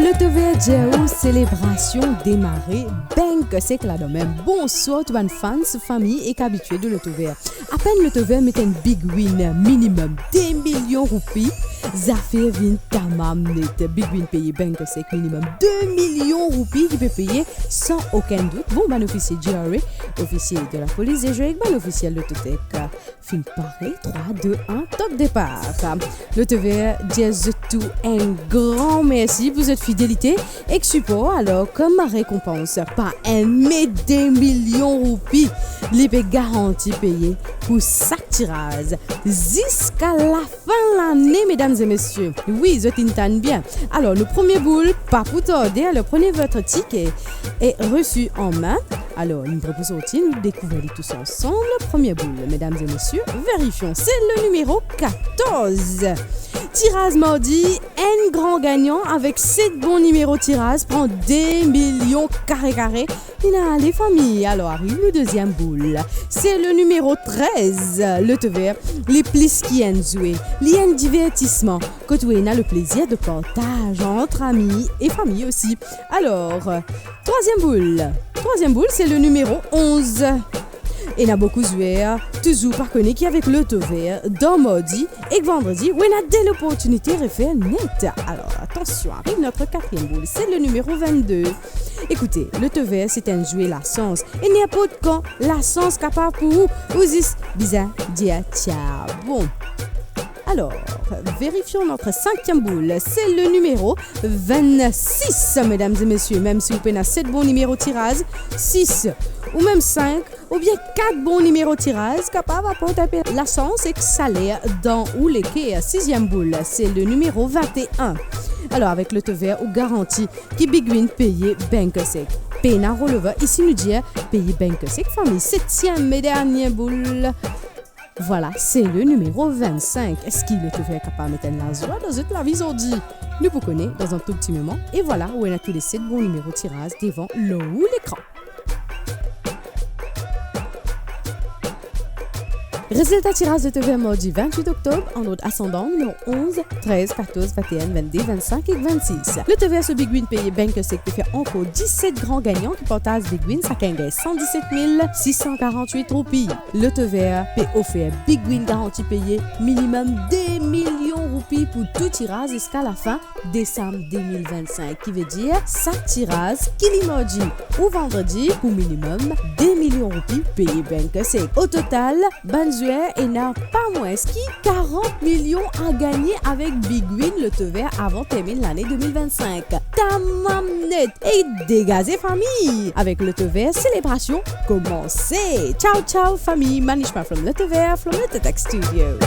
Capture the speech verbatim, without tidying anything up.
Lotovert dir ou, selebrasion demare bang sek ladan mem. Bonswar tou bann fans, fami ek abitie de Lotovert. Apenn Lotovert met enn big win minimum de milion roupi, zafer vinn tamam net. Big win peye bang sek minimum de milion roupi ki pe peye san okenn dout. Bon, bann ofisie G R A, ofisie de lapolis dezwe ek bann ofisiel Lototech finn pare, trwa, de, enn, top depar. Lotovert dir zot tou enn gran mersi pou zot fidelite ek sipor. Alor, kom rekonpans, pa enn me de milion roupi li pe garanti peye pou sak tiraz ziska lafin lane, medam e mesie. Wi, zot inn tann bien. Alor, nou premie boul, pa pou tarde, alor prenez votre ticket et reçu en main. Alor, nou propoz sorti, nou dekouver li tous ensemble. Premie boul, medam e mesie, vérifions, c'est le numéro quatorze. Tiraz mardi, enn gran gagnan avek set bon nimero tiraz, pran de milion kare kare. Ena ale fami, alor ariv nou deziem boul. C'est le numéro treize. Lotovert, li plis ki enn zwe, li enn divertisman, kot ou ena le plezir de partaz ant ami e fami osi. Alor, trwaziem boul. Trwaziem boul, c'est le numéro onze. Ena boukou zwer touzour pa kone ki avek Lotovert, dan mardi ek vandredi, ou ena de loportinite refer net. Alor, atansion, ariv notre quatrième boule, c'est le numéro vingt-deux. Ekoute, Lotovert, se enn zwe lasans. E ninport kan, lasans kapav pou ou, ou zis bizin dir tiar bon. Alors, vérifions notre cinquième boule. C'est le numéro vingt-six, mesdames et messieurs. Mem si ou pena set bon nimero tiraz, sis ou mem sink oubien kat bon nimero tiraz kapav aport enpe lasans ek saler dan ou leker. Siziem boul, c'est le numéro vingt et un. Alors, avec Lotovert, ou garanti ki Big Win peye bang sek. Pena rollover, isi nou dir peye bang sek, fami. Septième et dernière boule. Voilà, c'est le numéro vingt-cinq. Eski Lotovert kapav met enn lazwa dan zot lavi zordi? Nou pou kone dan enn tou pti moman. E voilà, ou ena tou le set bon nimero tiraz devan lor ou lekran. Rezilta tiraz Lotovert mardi vingt-huit octobre, an lord asandan, nimero onze, treize, quatorze, vingt et un, vingt-deux, vingt-cinq ek vingt-six. Lotovert so Big Win peye bang sek pe fer ankor diset gran gagnan ki partaz Big Win, sakenn gagn cent dix-sept mille six cent quarante-huit roupi. Lotovert pe ofer Big Win garanti peye minimum de milion roupi pou tou tiraz ziska lafin desam de mil vingt-cinq, ki ve dir sak tiraz, ki li mardi ou vandredi, pou minimum de milion roupi peye bang sek. O total, bann zwer ena pa mwins ki quarante millions a gagne avek Big Win Lotovert avan terminn lane de mil vingt-cinq. Tamam net e degaze fami! Avek Lotovert, selebrasion komanse! Ciao, ciao, fami! Manishma from Lotovert, from Lototech Studio.